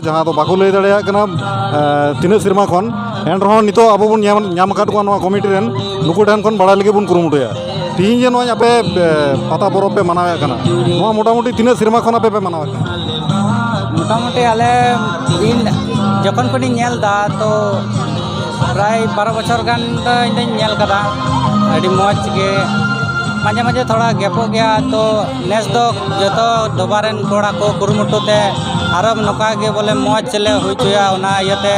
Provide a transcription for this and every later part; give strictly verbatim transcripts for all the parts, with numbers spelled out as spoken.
ᱡᱟᱦᱟᱸ ᱫᱚ ᱵᱟᱠᱚ ᱞᱟᱹᱭ ᱫᱟᱲᱮᱭᱟᱜ ᱠᱟᱱᱟ, ᱮ, ᱛᱤᱱᱟᱹᱜ ᱥᱮᱨᱢᱟ ᱠᱷᱚᱱ᱾ ᱮᱱ ᱨᱮᱦᱚᱸ ᱱᱤᱛᱚᱜ ᱟᱵᱚ ᱵᱚᱱ ᱧᱟᱢ, ᱧᱟᱢ ᱟᱠᱟᱫ ᱠᱚᱣᱟ ᱱᱚᱣᱟ ᱠᱚᱢᱤᱴᱤ ᱨᱮᱱ, ᱱᱩᱠᱩ ᱴᱷᱮᱱ ᱠᱷᱚᱱ ᱵᱟᱲᱟᱭ ᱞᱟᱹᱜᱤᱫ ᱵᱚᱱ ᱠᱩᱨᱩᱢᱩᱴᱩᱭᱟ᱾ ᱛᱤᱦᱤᱧ ᱡᱮ ᱱᱚᱜᱼᱚᱭ ᱟᱯᱮ, ᱮ, ᱯᱟᱛᱟ ᱯᱚᱨᱚᱵᱽ ᱯᱮ ᱢᱟᱱᱟᱣᱮᱫ ᱠᱟᱱᱟ, ᱱᱚᱣᱟ ᱢᱚᱴᱟᱢᱩᱴᱤ ᱛᱤᱱᱟᱹᱜ ᱥᱮᱨᱢᱟ ᱠᱷᱚᱱ ᱟᱯᱮ ᱯᱮ ᱢᱟᱱᱟᱣᱮᱫ ᱠᱟᱱᱟ? ᱢᱚᱴᱟᱢᱩᱴᱤ ᱟᱞᱮ, ᱤᱧ ᱡᱚᱠᱷᱚᱱ ᱠᱷᱚᱱᱤᱧ ᱧᱮᱞ ᱮᱫᱟ, ᱛᱚ ᱯᱨᱟᱭ ᱵᱟᱨᱚ ᱵᱚᱪᱷᱚᱨ ᱜᱟᱱ ᱫᱚ ᱤᱧ ᱫᱚᱧ ᱧᱮᱞ ᱠᱟᱫᱟ᱾ ᱟᱹᱰᱤ ᱢᱚᱡᱽ ᱜᱮ, ᱢᱟᱡᱷᱮ ᱢᱟᱡᱷᱮ ᱛᱷᱚᱲᱟ ᱜᱮᱯᱚᱜ ᱜᱮᱭᱟ, ᱛᱚ ᱱᱮᱥ ᱫᱚ ᱡᱚᱛᱚ ᱫᱚᱵᱟ ᱨᱮᱱ ᱠᱚᱲᱟ ᱠᱚ ᱠᱩᱨᱩᱢᱩᱴᱩ ᱛᱮ ᱟᱨᱚ ᱱᱚᱝᱠᱟ ᱜᱮ ᱵᱚᱞᱮ ᱢᱚᱡᱽ ᱞᱮ ᱦᱩᱭ ᱦᱚᱪᱚᱭᱟ, ᱚᱱᱟ ᱤᱭᱟᱹᱛᱮ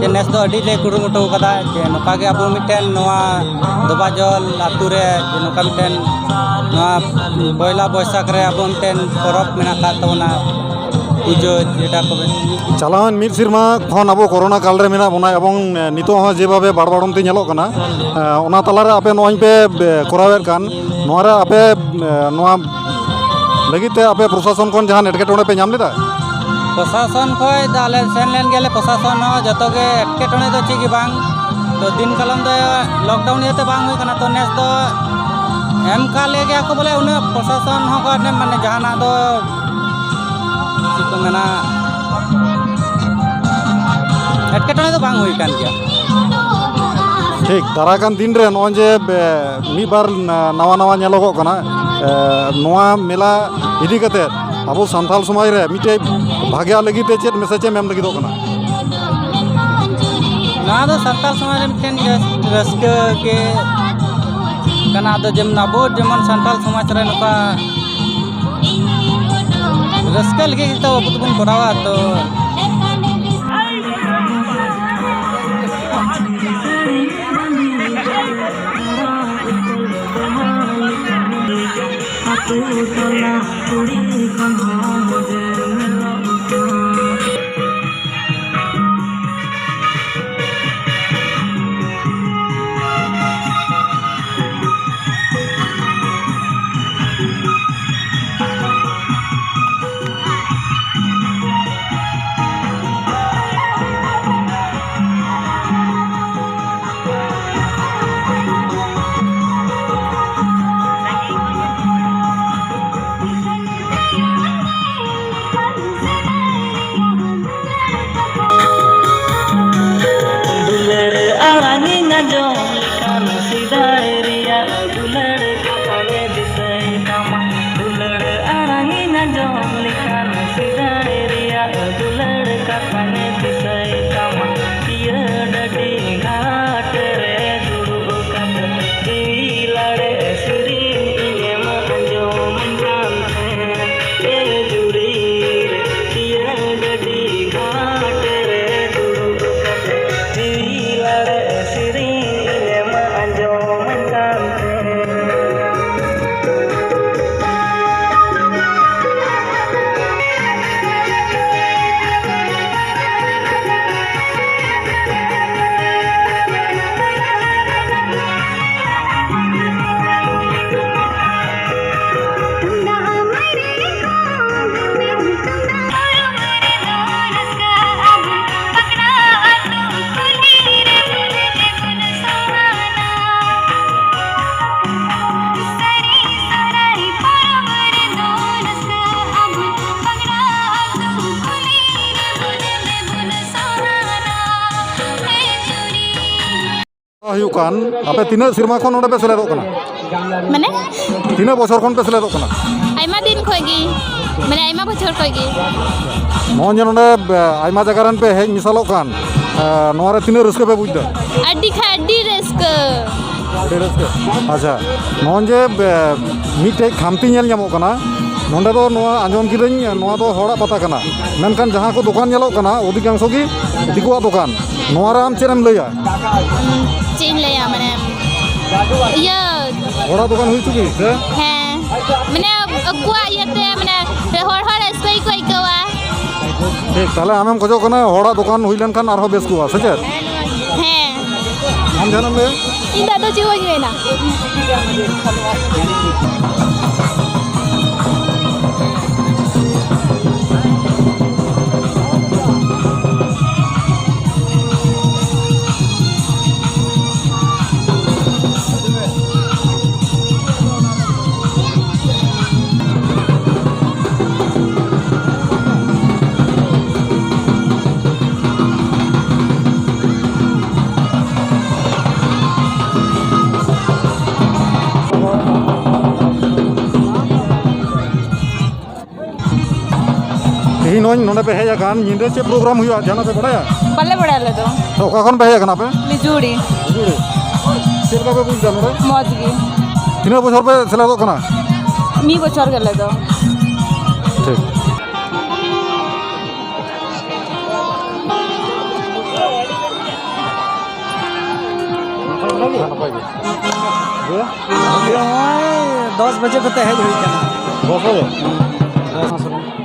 ᱡᱮ ᱱᱮᱥ ᱫᱚ ᱟᱹᱰᱤ ᱞᱮ ᱠᱩᱨᱩᱢᱩᱴᱩ ᱠᱟᱫᱟ ᱡᱮ ᱱᱚᱝᱠᱟ ᱜᱮ ᱟᱵᱚ ᱢᱤᱫᱴᱮᱱ ᱱᱚᱣᱟ ᱫᱚᱵᱟᱡᱚᱞ ᱟᱛᱳ ᱨᱮ ᱡᱮ ᱱᱚᱝᱠᱟ ᱢᱤᱫᱴᱮᱱ ᱱᱚᱣᱟ ᱯᱚᱭᱞᱟ ᱵᱳᱭᱥᱟᱠᱷ ᱨᱮ ᱟᱵᱚ ᱢᱤᱫᱴᱮᱱ ᱯᱚᱨᱚᱵᱽ ᱢᱮᱱᱟᱜ ᱟᱠᱟᱫ ᱛᱟᱵᱚᱱᱟ, ᱯᱩᱡᱟᱹ ᱡᱮᱴᱟ ᱠᱚ ᱢᱮᱱ᱾ ᱪᱟᱞᱟᱣᱮᱱ ᱢᱤᱫ ᱥᱮᱨᱢᱟ ᱠᱷᱚᱱ ᱟᱵᱚ ᱠᱳᱨᱳᱱᱟ ᱠᱟᱞ ᱨᱮ ᱢᱮᱱᱟᱜ ᱵᱚᱱᱟ ᱮᱵᱚᱝ ᱱᱤᱛᱚᱜ ᱦᱚᱸ ᱡᱮᱵᱷᱟᱵᱮ ᱵᱟᱲᱵᱟᱲᱚᱱᱛᱤ ᱧᱮᱞᱚᱜ ᱠᱟᱱᱟ, ᱚᱱᱟ ᱛᱟᱞᱟᱨᱮ ᱟᱯᱮ ᱱᱚᱜᱼᱚᱭ ᱯᱮ ᱠᱚᱨᱟᱣᱮᱫ ᱠᱟᱱ, ᱱᱚᱣᱟ ᱨᱮ ᱟᱯᱮ ᱱᱚᱣᱟ ᱞᱟᱹᱜᱤᱫ ᱛᱮ ᱟᱯᱮ ᱯᱨᱚᱥᱟᱥᱚᱱ ᱠᱷᱚᱱ ᱡᱟᱦᱟᱱ ᱮᱴᱠᱮᱴᱚᱬᱮ ᱯᱮ ᱧᱟᱢ ᱞᱮᱫᱟ? ᱯᱨᱚᱥᱟᱥᱚᱱ ᱠᱷᱚᱱ ᱫᱚ ᱟᱞᱮ ᱥᱮᱱ ᱞᱮᱱ ᱜᱮᱭᱟᱞᱮ, ᱯᱨᱚᱥᱟᱥᱚᱱ ᱦᱚᱸ ᱡᱚᱛᱚ ᱜᱮ, ᱮᱴᱠᱮᱴᱚᱬᱮ ᱫᱚ ᱪᱮᱫ ᱜᱮ ᱵᱟᱝ᱾ ᱛᱚ ᱫᱤᱱ ᱠᱟᱞᱚᱢ ᱫᱚ ᱞᱚᱠᱰᱟᱣᱩᱱ ᱤᱭᱟᱹᱛᱮ ᱵᱟᱝ ᱦᱩᱭ ᱠᱟᱱᱟ, ᱛᱚ ᱱᱮᱥ ᱫᱚ ᱮᱢ ᱠᱟᱜ ᱞᱮ ᱜᱮᱭᱟ ᱠᱚ ᱵᱚᱞᱮ, ᱩᱱᱟᱹᱜ ᱯᱨᱚᱥᱟᱥᱚᱱ ᱦᱚᱸ ᱠᱚ ᱢᱟᱱᱮ ᱡᱟᱦᱟᱱᱟᱜ ᱫᱚ ᱪᱮᱫ ᱠᱚ ᱢᱮᱱᱟ, ᱮᱴᱠᱮᱴᱚᱬᱮ ᱫᱚ ᱵᱟᱝ ᱦᱩᱭ ᱠᱟᱱ ᱜᱮᱭᱟ᱾ ᱴᱷᱤᱠ, ᱫᱟᱨᱟᱭ ᱠᱟᱱ ᱫᱤᱱ ᱨᱮ ᱱᱚᱜᱼᱚᱭ ᱡᱮ, ᱮ, ᱢᱤᱫ ᱵᱟᱨ ᱱᱟ-, ᱱᱟᱣᱟ ᱱᱟᱣᱟ ᱧᱮᱞᱚᱜᱚᱜ ᱠᱟᱱᱟ, ᱮ, ᱱᱚᱣᱟ ᱢᱮᱞᱟ ᱤᱫᱤ ᱠᱟᱛᱮ ᱟᱵᱚ ᱥᱟᱱᱛᱟᱲ ᱥᱚᱢᱟᱡᱽ ᱨᱮ ᱢᱤᱫᱴᱮᱡ ᱵᱷᱟᱜᱮᱭᱟᱜ ᱞᱟᱹᱜᱤᱫ ᱛᱮ ᱪᱮᱫ ᱢᱮᱥᱮᱡᱽ ᱮᱢ ᱮᱢ ᱞᱟᱹᱜᱤᱫᱚᱜ ᱠᱟᱱᱟ? ᱱᱚᱣᱟ ᱫᱚ ᱥᱟᱱᱛᱟᱲ ᱥᱚᱢᱟᱡᱽ ᱨᱮ ᱢᱤᱫᱴᱮᱱ ᱨᱟᱹᱥ-, ᱨᱟᱹᱥᱠᱟᱹ ᱜᱮ ᱠᱟᱱᱟ᱾ ᱟᱫᱚ ᱡᱮᱢᱚᱱ ᱟᱵᱚ ᱡᱮᱢᱚᱱ ᱥᱟᱱᱛᱟᱲ ᱥᱚᱢᱟᱡᱽ ᱨᱮ ᱱᱚᱝᱠᱟ ᱨᱟᱹᱥᱠᱟᱹ ᱞᱟᱹᱜᱤᱫ ᱜᱮᱛᱚ ᱟᱵᱚ ᱫᱚᱵᱚᱱ ᱠᱚᱨᱟᱣᱟ᱾ ᱛᱚ ᱟᱛᱳ ᱴᱚᱞᱟ ᱠᱩᱲᱤ ᱠᱚᱦᱚᱸ ᱢᱚᱡᱮ ᱧᱮᱞᱚᱜ ᱠᱟᱱᱟ᱾ ᱫᱩᱞᱟᱹᱲ ᱠᱟᱛᱷᱟᱞᱮ ᱫᱤᱥᱟᱹᱭ ᱛᱟᱢᱟ, ᱫᱩᱞᱟᱹᱲ ᱟᱲᱟᱝ ᱤᱧ ᱟᱸᱡᱚᱢ ᱞᱮᱠᱷᱟᱱ, ᱥᱮᱫᱟᱭ ᱨᱮᱭᱟᱜ ᱫᱩᱞᱟᱹᱲ ᱠᱟᱛᱷᱟᱞᱮ ᱫᱤᱥᱟᱹᱭ ᱛᱟᱢᱟ᱾ ᱯᱤᱭᱟᱹ ᱰᱟᱹᱰᱤ ᱜᱷᱟᱴ ᱨᱮ ᱫᱩᱲᱩᱵ ᱠᱟᱛᱮ, ᱡᱤᱣᱤ ᱞᱟᱲᱮ ᱥᱮᱨᱮᱧ ᱤᱧᱮᱢ ᱟᱸᱡᱚᱢ ᱠᱟᱱ ᱛᱟᱦᱮᱸ᱾ ᱮ ᱡᱩᱨᱤ ᱨᱮ ᱯᱤᱭᱟᱹ ᱰᱟᱹᱰᱤ ᱜᱷᱟᱴ ᱨᱮ ᱫᱩᱲᱩᱵ ᱠᱟᱛᱮ, ᱡᱤᱣᱤ ᱞᱟᱲᱮ ᱥᱮᱨᱮᱧ ᱤᱧᱮᱢ ᱟᱸᱡᱚᱢ ᱠᱟᱱ ᱛᱟᱦᱮᱸ᱾ ᱦᱩᱭᱩᱜ ᱠᱟᱱ, ᱟᱯᱮ ᱛᱤᱱᱟᱹᱜ ᱥᱮᱨᱢᱟ ᱠᱷᱚᱱ ᱱᱚᱰᱮ ᱯᱮ ᱥᱮᱞᱮᱫᱚᱜ ᱠᱟᱱᱟ? ᱢᱟᱱᱮ? ᱛᱤᱱᱟᱹᱜ ᱵᱚᱪᱷᱚᱨ ᱠᱷᱚᱱ ᱯᱮ ᱥᱮᱞᱮᱫᱚᱜ ᱠᱟᱱᱟ? ᱟᱭᱢᱟ ᱫᱤᱱ ᱠᱷᱚᱡ ᱜᱮ, ᱢᱟᱱᱮ ᱟᱭᱢᱟ ᱵᱚᱪᱷᱚᱨ ᱠᱷᱚᱡ ᱜᱮ᱾ ᱱᱚᱜᱼᱚᱭ ᱡᱮ ᱱᱚᱰᱮ, ᱮ, ᱟᱭᱢᱟ ᱡᱟᱭᱜᱟ ᱨᱮᱱ ᱯᱮ ᱦᱮᱡ ᱢᱮᱥᱟᱞᱚᱜ ᱠᱟᱱ, ᱮ, ᱱᱚᱣᱟ ᱨᱮ ᱛᱤᱱᱟᱹᱜ ᱨᱟᱹᱥᱠᱟᱹ ᱯᱮ ᱵᱩᱡᱽ ᱮᱫᱟ? ᱟᱹᱰᱤ ᱠᱷᱟᱡ ᱟᱹᱰᱤ ᱨᱟᱹᱥᱠᱟᱹ᱾ ᱟᱹᱰᱤ ᱨᱟᱹᱥᱠᱟᱹ᱾ ᱟᱪᱪᱷᱟ, ᱱᱚᱜᱼᱚᱭ ᱡᱮ, ᱮ, ᱢᱤᱫᱴᱮᱡ ᱠᱷᱟᱢᱛᱤ ᱧᱮᱞ ᱧᱟᱢᱚᱜ ᱠᱟᱱᱟ, ᱱᱚᱰᱮ ᱫᱚ ᱱᱚᱣᱟ ᱟᱸᱡᱚᱢ ᱠᱤᱫᱟᱹᱧ, ᱱᱚᱣᱟ ᱫᱚ ᱦᱚᱲᱟᱜ ᱯᱟᱛᱟ ᱠᱟᱱᱟ, ᱢᱮᱱᱠᱷᱟᱱ ᱡᱟᱦᱟᱸ ᱠᱚ ᱫᱚᱠᱟᱱ ᱧᱮᱞᱚᱜ ᱠᱟᱱᱟ, ᱚᱫᱷᱤᱠᱟᱝᱥᱚ ᱜᱮ ᱫᱤᱠᱩᱣᱟᱜ ᱫᱚᱠᱟᱱ᱾ ᱱᱚᱣᱟ ᱨᱮ ᱟᱢ ᱪᱮᱫ ᱮᱢ ᱞᱟᱹᱭᱟ? ᱪᱮᱫ ᱤᱧ ᱞᱟᱹᱭᱟ, ᱢᱟᱱᱮ, ᱤᱭᱟᱹ, ᱦᱚᱲᱟᱜ ᱫᱚᱠᱟᱱ ᱦᱩᱭ ᱦᱚᱪᱚ ᱜᱮ, ᱥᱮ? ᱦᱮᱸ, ᱢᱟᱱᱮ, ᱟᱠᱚᱣᱟᱜ ᱤᱭᱟᱹᱛᱮ, ᱢᱟᱱᱮ, ᱦᱚᱲ ᱦᱚᱸ ᱨᱟᱹᱥᱠᱟᱹ ᱜᱮᱠᱚ ᱟᱹᱭᱠᱟᱹᱣᱟ᱾ ᱴᱷᱤᱠ, ᱛᱟᱦᱞᱮ ᱟᱢᱮᱢ ᱠᱷᱚᱡᱚᱜ ᱠᱟᱱᱟ ᱦᱚᱲᱟᱜ ᱫᱚᱠᱟᱱ ᱦᱩᱭ ᱞᱮᱱᱠᱷᱟᱱ ᱟᱨᱦᱚᱸ ᱵᱮᱥ ᱠᱚᱜᱼᱟ, ᱥᱮ ᱪᱮᱫ? ᱦᱮᱸ᱾ ᱟᱢ ᱡᱟᱦᱟᱱᱟᱜ ᱮᱢ ᱞᱟᱹᱭᱟ? ᱤᱧ ᱫᱚ ᱟᱫᱚ ᱪᱮᱫ ᱦᱚᱸ ᱵᱟᱹᱧ ᱢᱮᱱᱟ᱾ ᱛᱮᱦᱮᱧ ᱱᱚᱜᱼᱚᱭ ᱱᱚᱰᱮ ᱯᱮ ᱦᱮᱡ ᱟᱠᱟᱱ, ᱧᱤᱫᱟᱹ ᱪᱮᱫ ᱯᱨᱳᱜᱨᱟᱢ ᱦᱩᱭᱩᱜᱼᱟ, ᱡᱟᱦᱟᱱᱟᱜ ᱯᱮ ᱵᱟᱲᱟᱭᱟ? ᱵᱟᱞᱮ ᱵᱟᱲᱟᱭᱟ ᱟᱞᱮ ᱫᱚ᱾ ᱛᱚ, ᱚᱠᱟ ᱠᱷᱚᱱ ᱯᱮ ᱦᱮᱡ ᱟᱠᱟᱱᱟ ᱯᱮ? ᱵᱤᱡᱩᱲᱤ᱾ ᱵᱤᱡᱩᱲᱤ᱾ ᱪᱮᱫ ᱞᱮᱠᱟ ᱯᱮ ᱵᱩᱡᱽ ᱮᱫᱟ ᱱᱚᱰᱮ? ᱢᱚᱡᱽ ᱜᱮ᱾ ᱛᱤᱱᱟᱹᱜ ᱵᱚᱪᱷᱚᱨ ᱯᱮ ᱥᱮᱞᱮᱫᱚᱜ ᱠᱟᱱᱟ? ᱢᱤᱫ ᱵᱚᱪᱷᱚᱨ ᱜᱮ ᱟᱞᱮ ᱫᱚ᱾ ᱴᱷᱤᱠ᱾ ᱱᱟᱯᱟᱭ ᱜᱮ᱾ ᱫᱤᱭᱮ? ᱱᱚᱜᱼᱚᱭ ᱫᱚᱥ ᱵᱟᱡᱮ ᱠᱚᱛᱮ ᱦᱮᱡ ᱦᱩᱭ ᱠᱟᱱᱟ᱾ ᱫᱚᱥ ᱵᱟᱡᱮ? ᱫᱚᱥ ᱵᱟᱡᱮ᱾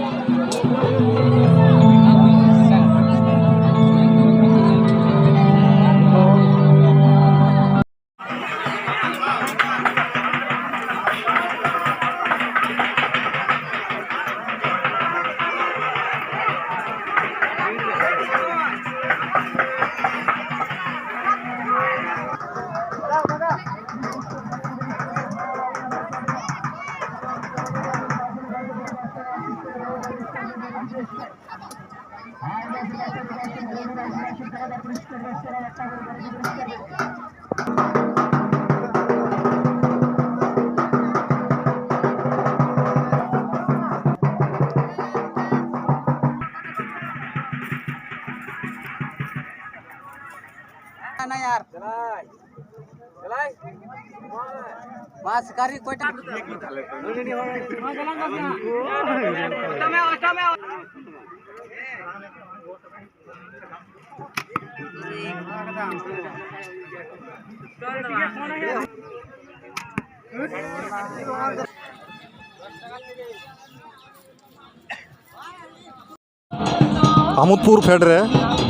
ᱟᱢᱳᱫᱽᱯᱩᱨ ᱯᱷᱮᱰ ᱨᱮ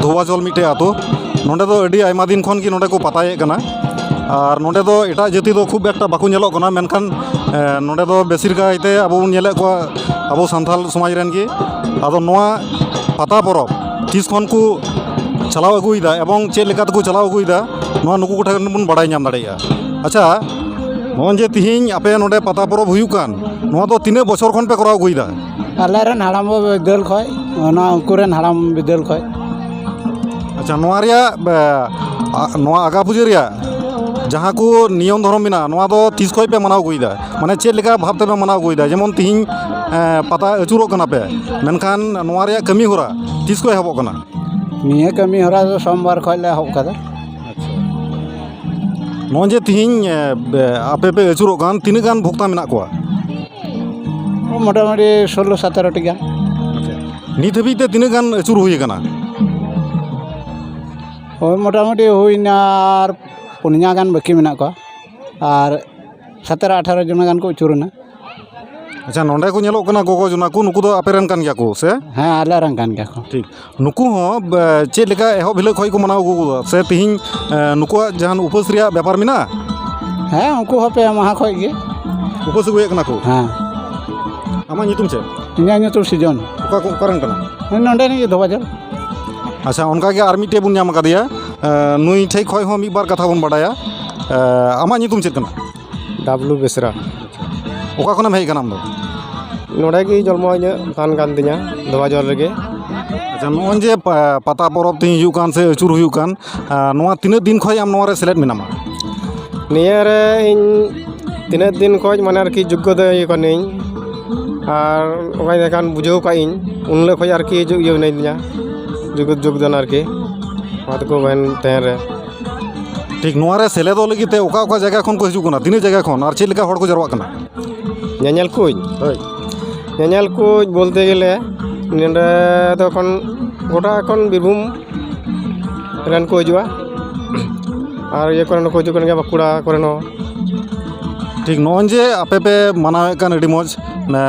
ᱫᱷᱳᱵᱟᱡᱚᱞ ᱢᱤᱫᱴᱮᱡ ᱟᱹᱛᱩ᱾ ᱱᱚᱸᱰᱮ ᱫᱚ ᱟᱹᱰᱤ ᱟᱭᱢᱟ ᱫᱤᱱ ᱠᱷᱚᱱ ᱜᱮ ᱱᱚᱸᱰᱮ ᱠᱚ ᱯᱟᱛᱟᱭᱮᱫ ᱠᱟᱱᱟ᱾ ᱟᱨ ᱱᱚᱸᱰᱮ ᱫᱚ ᱮᱴᱟᱜ ᱡᱟᱹᱛᱤ ᱫᱚ ᱠᱷᱩᱵ ᱮᱠᱴᱟ ᱵᱟᱠᱚ ᱧᱮᱞᱚᱜ ᱠᱟᱱᱟ, ᱢᱮᱱᱠᱷᱟᱱ, ᱮ, ᱱᱚᱸᱰᱮ ᱫᱚ ᱵᱮᱥᱤᱨ ᱠᱟᱭᱛᱮ ᱟᱵᱚ ᱵᱚᱱ ᱧᱮᱞᱮᱫ ᱠᱚᱣᱟ ᱟᱵᱚ ᱥᱟᱱᱛᱟᱞ ᱥᱚᱢᱟᱡᱽ ᱨᱮᱱ ᱜᱮ᱾ ᱟᱫᱚ ᱱᱚᱣᱟ ᱯᱟᱛᱟ ᱯᱚᱨᱚᱵᱽ ᱛᱤᱥ ᱠᱷᱚᱱ ᱠᱚ ᱪᱟᱞᱟᱣ ᱟᱹᱜᱩᱭᱮᱫᱟ ᱮᱵᱚᱝ ᱪᱮᱫ ᱞᱮᱠᱟ ᱛᱮᱠᱚ ᱪᱟᱞᱟᱣ ᱟᱹᱜᱩᱭᱮᱫᱟ, ᱱᱚᱣᱟ ᱱᱩᱠᱩ ᱠᱚᱴᱷᱮᱱ ᱵᱚᱱ ᱵᱟᱲᱟᱭ ᱧᱟᱢ ᱫᱟᱲᱮᱭᱟᱜᱼᱟ᱾ ᱟᱪᱪᱷᱟ, ᱱᱚᱜᱼᱚᱭ ᱡᱮ ᱛᱤᱦᱤᱧ ᱟᱯᱮ ᱱᱚᱸᱰᱮ ᱯᱟᱛᱟ ᱯᱚᱨᱚᱵᱽ ᱦᱩᱭᱩᱜ ᱠᱟᱱ, ᱱᱚᱣᱟ ᱫᱚ ᱛᱤᱱᱟᱹᱜ ᱵᱚᱪᱷᱚᱨ ᱠᱷᱚᱱ ᱯᱮ ᱠᱚᱨᱟᱣ ᱟᱹᱜᱩᱭᱮᱫᱟ? ᱟᱞᱮ ᱨᱮᱱ ᱦᱟᱲᱟᱢ ᱵᱟᱵᱟ ᱵᱤᱫᱟᱹᱞ ᱠᱷᱚᱡ, ᱚᱱᱟ ᱩᱱᱠᱩ ᱨᱮᱱ ᱦᱟᱲᱟᱢ ᱵᱤᱫᱟᱹᱞ ᱠᱷᱚᱡ᱾ ᱟᱪᱪᱷᱟ, ᱱᱚᱣᱟ ᱨᱮᱭᱟᱜ, ᱮ, ᱟ-, ᱱᱚᱣᱟ ᱟᱜᱟ ᱯᱩᱡᱟᱹ ᱨᱮᱭᱟᱜ ᱡᱟᱦᱟᱸ ᱠᱚ ᱱᱤᱭᱚᱢ ᱫᱷᱚᱨᱚᱢ ᱢᱮᱱᱟᱜᱼᱟ, ᱱᱚᱣᱟ ᱫᱚ ᱛᱤᱥ ᱠᱷᱚᱡ ᱯᱮ ᱢᱟᱱᱟᱣ ᱟᱹᱜᱩᱭᱮᱫᱟ? ᱢᱟᱱᱮ, ᱪᱮᱫ ᱞᱮᱠᱟ ᱵᱷᱟᱵᱽ ᱛᱮᱯᱮ ᱢᱟᱱᱟᱣ ᱟᱹᱜᱩᱭᱮᱫᱟ? ᱡᱮᱢᱚᱱ ᱛᱤᱦᱤᱧ ᱮᱸ, ᱯᱟᱛᱟ ᱟᱹᱪᱩᱨᱚᱜ ᱠᱟᱱᱟ ᱯᱮ, ᱢᱮᱱᱠᱷᱟᱱ ᱱᱚᱣᱟ ᱨᱮᱭᱟᱜ ᱠᱟᱹᱢᱤ ᱦᱚᱨᱟ ᱛᱤᱥ ᱠᱷᱚᱱ ᱮᱦᱚᱵᱚᱜ ᱠᱟᱱᱟ? ᱱᱤᱭᱟᱹ ᱠᱟᱹᱢᱤ ᱦᱚᱨᱟ ᱫᱚ ᱥᱳᱢᱵᱟᱨ ᱠᱷᱚᱱ ᱞᱮ ᱮᱦᱚᱵ ᱠᱟᱫᱟ᱾ ᱱᱚᱜᱼᱚᱭ ᱡᱮ ᱛᱤᱦᱤᱧ, ᱮ, ᱵᱮ-, ᱟᱯᱮ ᱯᱮ ᱟᱹᱪᱩᱨᱚᱜ ᱠᱟᱱ, ᱛᱤᱱᱟᱹᱜ ᱜᱟᱱ ᱵᱷᱚᱠᱛᱟ ᱢᱮᱱᱟᱜ ᱠᱚᱣᱟ? ᱢᱚᱴᱟᱢᱩᱴᱤ ᱥᱳᱞᱞᱳ ᱥᱟᱛᱮᱨᱳ ᱴᱤ ᱜᱟᱱ᱾ ᱱᱤᱛ ᱦᱟᱹᱵᱤᱡ ᱛᱮ ᱛᱤᱱᱟᱹᱜ ᱜᱟᱱ ᱟᱹᱪᱩᱨ ᱦᱩᱭ ᱟᱠᱟᱱᱟ? ᱦᱳᱭ, ᱢᱚᱴᱟᱢᱩᱴᱤ ᱦᱩᱭᱱᱟ ᱟᱨ ᱯᱩᱱᱭᱟ ᱜᱟᱱ ᱵᱟᱹᱠᱤ ᱢᱮᱱᱟᱜ ᱠᱚᱣᱟ, ᱟᱨ ᱥᱟᱛᱮᱨᱳ ᱟᱴᱷᱟᱨᱳ ᱡᱚᱱᱟ ᱜᱟᱱ ᱠᱚ ᱟᱹᱪᱩᱨᱮᱱᱟ᱾ ᱟᱪᱪᱷᱟ, ᱱᱚᱸᱰᱮ ᱠᱚ ᱧᱮᱞᱚᱜ ᱠᱟᱱᱟ ᱜᱚᱜᱚ ᱡᱚᱱᱟ ᱠᱚ, ᱱᱩᱠᱩ ᱫᱚ ᱟᱯᱮ ᱨᱮᱱ ᱠᱟᱱ ᱜᱮᱭᱟ ᱠᱚ ᱥᱮ? ᱦᱮᱸ, ᱟᱞᱮ ᱨᱮᱱ ᱠᱟᱱ ᱜᱮᱭᱟ ᱠᱚ᱾ ᱴᱷᱤᱠ᱾ ᱱᱩᱠᱩ ᱦᱚᱸ, ᱵᱮ-, ᱪᱮᱫ ᱞᱮᱠᱟ ᱮᱦᱚᱵ ᱦᱤᱞᱳᱜ ᱠᱷᱚᱱ ᱠᱚ ᱢᱟᱱᱟᱣ ᱟᱹᱜᱩ ᱟᱠᱟᱫᱟ ᱥᱮ ᱛᱤᱦᱤᱧ, ᱮ, ᱱᱩᱠᱩᱣᱟᱜ ᱡᱟᱦᱟᱱ ᱩᱯᱟᱹᱥ ᱨᱮᱭᱟᱜ ᱵᱮᱯᱟᱨ ᱢᱮᱱᱟᱜᱼᱟ? ᱦᱮᱸ, ᱩᱱᱠᱩ ᱦᱚᱸ ᱯᱮ ᱢᱟᱦᱟ ᱠᱷᱚᱱ ᱜᱮ᱾ ᱩᱯᱟᱹᱥ ᱟᱹᱜᱩᱭᱮᱫ ᱠᱟᱱᱟ ᱠᱚ? ᱦᱮᱸ᱾ ᱟᱢᱟᱜ ᱧᱩᱛᱩᱢ ᱪᱮᱫ? ᱤᱧᱟᱹᱜ ᱧᱩᱛᱩᱢ ᱥᱤᱡᱚᱱ᱾ ᱚᱠᱟ ᱠᱚ, ᱚᱠᱟ ᱨᱮᱱ ᱠᱟᱱᱟ? ᱱᱚᱸᱰᱮ ᱱᱤᱡ ᱜᱮ, ᱫᱷᱚᱵᱟᱡᱚᱞ᱾ ᱟᱪᱪᱷᱟ, ᱚᱱᱠᱟ ᱜᱮ ᱟᱨ ᱢᱤᱫᱴᱮᱡ ᱵᱚᱱ ᱧᱟᱢ ᱟᱠᱟᱫᱮᱭᱟ᱾ ᱮ, ᱱᱩᱭ ᱴᱷᱮᱡ ᱠᱷᱚᱱ ᱦᱚᱸ ᱢᱤᱫ ᱵᱟᱨ ᱠᱟᱛᱷᱟ ᱵᱚᱱ ᱵᱟᱰᱟᱭᱟ᱾ ᱮ, ᱟᱢᱟᱜ ᱧᱩᱛᱩᱢ ᱪᱮᱫ ᱠᱟᱱᱟ? ᱰᱟᱵᱞᱩ ᱵᱮᱥᱨᱟ᱾ ᱚᱠᱟ ᱠᱷᱚᱱᱮᱢ ᱦᱮᱡ ᱟᱠᱟᱱᱟ ᱟᱢ ᱫᱚ? ᱱᱚᱰᱮ ᱜᱮ ᱡᱚᱱᱢᱚ ᱤᱧᱟᱹᱜ ᱛᱟᱦᱮᱱ ᱠᱟᱱ ᱛᱤᱧᱟ, ᱫᱷᱚᱵᱟᱡᱚᱞ ᱨᱮᱜᱮ᱾ ᱟᱪᱪᱷᱟ, ᱱᱚᱜᱼᱚᱭ ᱡᱮ ᱯᱟ-, ᱯᱟᱛᱟ ᱯᱚᱨᱚᱵᱽ ᱛᱤᱧ ᱦᱤᱡᱩᱜ ᱠᱟᱱ ᱥᱮ ᱟᱹᱪᱩᱨ ᱦᱩᱭᱩᱜ ᱠᱟᱱ, ᱟᱨ ᱱᱚᱣᱟ ᱛᱤᱱᱟᱹᱜ ᱫᱤᱱ ᱠᱷᱚᱱ ᱟᱢ ᱱᱚᱣᱟ ᱨᱮ ᱥᱮᱞᱮᱫ ᱢᱮᱱᱟᱢᱟ? ᱱᱤᱭᱟᱹ ᱨᱮ ᱤᱧ ᱛᱤᱱᱟᱹᱜ ᱫᱤᱱ ᱠᱷᱚᱱ, ᱢᱟᱱᱮ, ᱟᱨᱠᱤ ᱡᱳᱜᱽᱜᱚ ᱫᱚ ᱤᱭᱟᱹ ᱠᱟᱹᱱᱟᱹᱧ, ᱟᱨ ᱚᱠᱟ ᱞᱮᱠᱟᱱ ᱵᱩᱡᱷᱟᱹᱣ ᱠᱟᱜ ᱤᱧ, ᱩᱱ ᱦᱤᱞᱳᱜ ᱠᱷᱚᱱ ᱟᱨᱠᱤ ᱦᱤᱡᱩᱜ ᱤᱭᱟᱹ ᱢᱮᱱᱟᱹᱧ ᱛᱤᱧᱟ, ᱡᱳᱜᱽ, ᱡᱳᱜᱽᱫᱟᱱ ᱟᱨᱠᱤ, ᱱᱚᱣᱟ ᱛᱮᱠᱚ ᱢᱮᱱ ᱛᱟᱦᱮᱱ ᱨᱮ᱾ ᱴᱷᱤᱠ, ᱱᱚᱣᱟ ᱨᱮ ᱥᱮᱞᱮᱫᱚᱜ ᱞᱟᱹᱜᱤᱫ ᱛᱮ ᱚᱠᱟ ᱚᱠᱟ ᱡᱟᱭᱜᱟ ᱠᱷᱚᱱ ᱠᱚ ᱦᱤᱡᱩᱜ ᱠᱟᱱᱟ, ᱛᱤᱱᱟᱹᱜ ᱡᱟᱭᱜᱟ ᱠᱷᱚᱱ, ᱟᱨ ᱪᱮᱫ ᱞᱮᱠᱟ ᱦᱚᱲ ᱠᱚ ᱡᱟᱨᱣᱟᱜ ᱠᱟᱱᱟ? ᱧᱮᱧᱮᱞ ᱠᱚᱧ? ᱦᱳᱭ᱾ ᱧᱮᱧᱮᱞ ᱠᱚ ᱵᱚᱞᱛᱮ ᱜᱮᱞᱮ, ᱱᱚᱰᱮ ᱫᱚ ᱮᱠᱷᱚᱱ ᱜᱚᱴᱟ ᱮᱠᱷᱚᱱ ᱵᱤᱨᱵᱷᱩᱢ ᱨᱮᱱ ᱠᱚ ᱦᱤᱡᱩᱜᱼᱟ, ᱟᱨ ᱤᱭᱟᱹ ᱠᱚᱨᱮᱱ ᱦᱚᱸᱠᱚ ᱦᱤᱡᱩᱜ ᱠᱟᱱ ᱜᱮᱭᱟ, ᱵᱟᱸᱠᱩᱲᱟ ᱠᱚᱨᱮᱱ ᱦᱚᱸ᱾ ᱴᱷᱤᱠ, ᱱᱚᱜᱼᱚᱭ ᱡᱮ ᱟᱯᱮ ᱯᱮ ᱢᱟᱱᱟᱣᱮᱫ ᱠᱟᱱ, ᱟᱹᱰᱤ ᱢᱚᱡᱽ, ᱮ,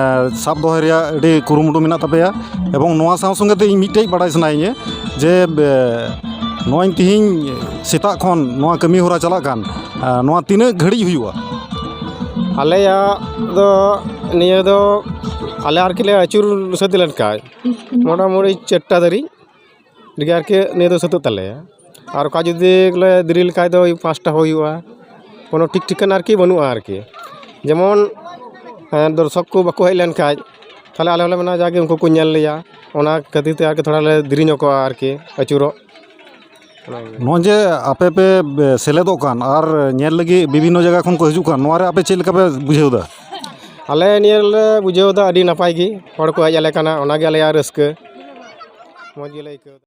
ᱥᱟᱵ ᱫᱚᱦᱚᱭ ᱨᱮᱭᱟᱜ ᱟᱹᱰᱤ ᱠᱩᱨᱩᱢᱩᱴᱩ ᱢᱮᱱᱟᱜ ᱛᱟᱯᱮᱭᱟ᱾ ᱮᱵᱚᱝ ᱱᱚᱣᱟ ᱥᱟᱶ ᱥᱚᱸᱜᱮ ᱛᱮ ᱤᱧ ᱢᱤᱫᱴᱮᱡ ᱵᱟᱰᱟᱭ ᱥᱟᱱᱟᱭᱤᱧᱟᱹ ᱡᱮ, ᱮ, ᱱᱚᱜᱼᱚᱭ ᱛᱤᱦᱤᱧ ᱥᱮᱛᱟᱜ ᱠᱷᱚᱱ ᱱᱚᱣᱟ ᱠᱟᱹᱢᱤ ᱦᱚᱨᱟ ᱪᱟᱞᱟᱜ ᱠᱟᱱ, ᱮ, ᱱᱚᱣᱟ ᱛᱤᱱᱟᱹᱜ ᱜᱷᱟᱹᱲᱤᱡ ᱦᱩᱭᱩᱜᱼᱟ? ᱟᱞᱮᱭᱟᱜ ᱫᱚ ᱱᱤᱭᱟᱹ ᱫᱚ ᱟᱞᱮ ᱟᱨᱠᱤ ᱞᱮ ᱟᱹᱪᱩᱨ ᱥᱟᱹᱛ ᱞᱮᱱ ᱠᱷᱟᱡ ᱢᱚᱴᱟᱢᱩᱴᱤ ᱪᱟᱨᱴᱟ ᱫᱷᱟᱹᱨᱤᱡ ᱨᱮᱜᱮ ᱟᱨᱠᱤ ᱱᱤᱭᱟᱹ ᱫᱚ ᱥᱟᱹᱛᱟᱹᱜ ᱛᱟᱞᱮᱭᱟ᱾ ᱟᱨ ᱚᱠᱟ ᱡᱩᱫᱤ ᱞᱮ ᱫᱮᱨᱤ ᱞᱮᱠᱷᱟᱡ ᱫᱚ ᱳᱭ ᱯᱟᱸᱪᱴᱟ ᱦᱚᱸ ᱦᱩᱭᱩᱜᱼᱟ, ᱠᱳᱱᱳ ᱴᱷᱤᱠ ᱴᱷᱤᱠᱟᱹᱱᱟ ᱟᱨᱠᱤ ᱵᱟᱹᱱᱩᱜᱼᱟ ᱟᱨᱠᱤ᱾ ᱡᱮᱢᱚᱱ, ᱦᱮᱸ, ᱫᱚᱨᱥᱚᱠ ᱠᱚ ᱵᱟᱠᱚ ᱦᱮᱡ ᱞᱮᱱ ᱠᱷᱟᱡ, ᱛᱟᱦᱞᱮ ᱟᱞᱮ ᱦᱚᱸᱞᱮ ᱢᱮᱱᱟ ᱡᱟᱜᱮ ᱩᱱᱠᱩ ᱠᱚ ᱧᱮᱞ ᱞᱮᱭᱟ, ᱚᱱᱟ ᱠᱷᱟᱹᱛᱤᱨ ᱛᱮ ᱟᱨᱠᱤ ᱛᱷᱚᱲᱟ ᱞᱮ ᱫᱮᱨᱤ ᱧᱚᱜᱚᱜᱼᱟ ᱟᱨᱠᱤ ᱟᱹᱪᱩᱨᱚᱜ᱾ ᱱᱚᱜᱼᱚᱭ ᱡᱮ ᱟᱯᱮ ᱯᱮ, ᱮ, ᱥᱮᱞᱮᱫᱚᱜ ᱠᱟᱱ ᱟᱨ ᱧᱮᱞ ᱞᱟᱹᱜᱤᱫ ᱵᱤᱵᱷᱤᱱᱱᱚ ᱡᱟᱭᱜᱟ ᱠᱷᱚᱱ ᱠᱚ ᱦᱤᱡᱩᱜ ᱠᱟᱱ, ᱱᱚᱣᱟ ᱨᱮ ᱟᱯᱮ ᱪᱮᱫ ᱞᱮᱠᱟ ᱯᱮ ᱵᱩᱡᱷᱟᱹᱣ ᱮᱫᱟ? ᱟᱞᱮ ᱱᱤᱭᱟᱹ ᱞᱮ ᱵᱩᱡᱷᱟᱹᱣ ᱮᱫᱟ ᱟᱹᱰᱤ ᱱᱟᱯᱟᱭ ᱜᱮ, ᱦᱚᱲ ᱠᱚ ᱦᱮᱡ ᱟᱞᱮ ᱠᱟᱱᱟ, ᱚᱱᱟᱜᱮ ᱟᱞᱮᱭᱟᱜ ᱨᱟᱹᱥᱠᱟᱹ, ᱢᱚᱡᱽ ᱜᱮᱞᱮ ᱟᱹᱭᱠᱟᱹᱣ ᱮᱫᱟ᱾